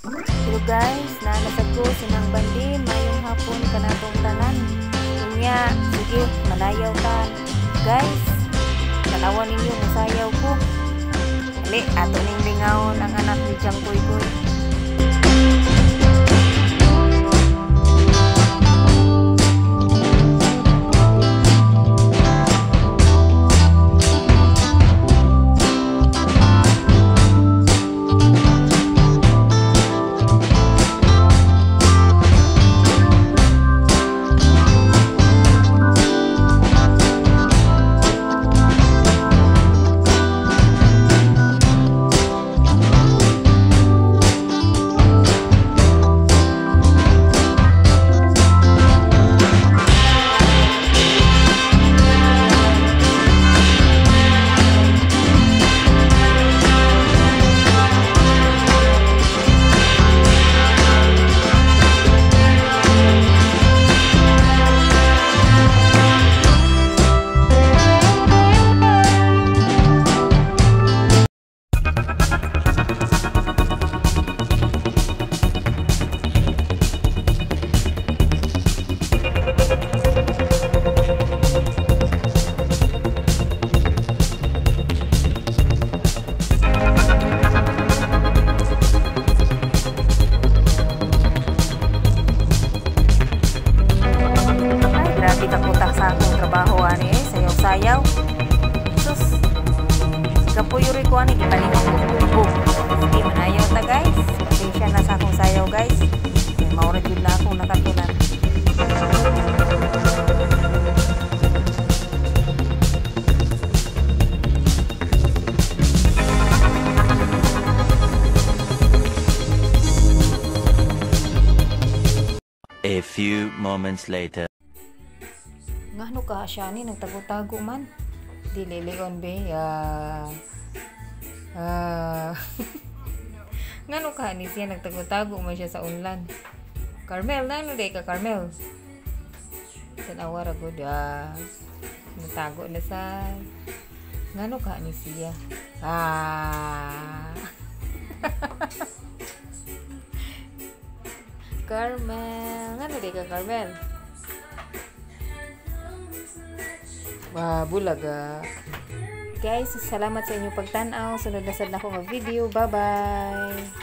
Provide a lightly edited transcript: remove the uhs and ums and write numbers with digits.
Hello guys, naanasad ko sinang bandi, mayong hapon kanatong tanan. Unya, sige, manayaw ta. Guys, tanawan ninyo musayaw ko. Ali, ato ning lingawon ang anak ni Jang Kuy Kuy. Sayaw-sayaw. Sus, kapuyuri ko ani gitanim ko bubog. Sige, manayaw ta guys. Pasensya na sa akong sayaw guys. May maura jud na akong nakatunan. A few moments later. Ngano ka siya ni nagtago-tago man. Dili leon be. Ngano ka ni siya nagtago-tago man siya sa unlan. Carmel, nano day ka Carmel? Tanawa ra gud. Nagtago na sa. Ngano ka ni siya? Carmel, ngano day ka Carmel? Bulaga. Guys, salamat sa inyong pagtan-aw. Sunod na sad na ako nga video. Bye-bye.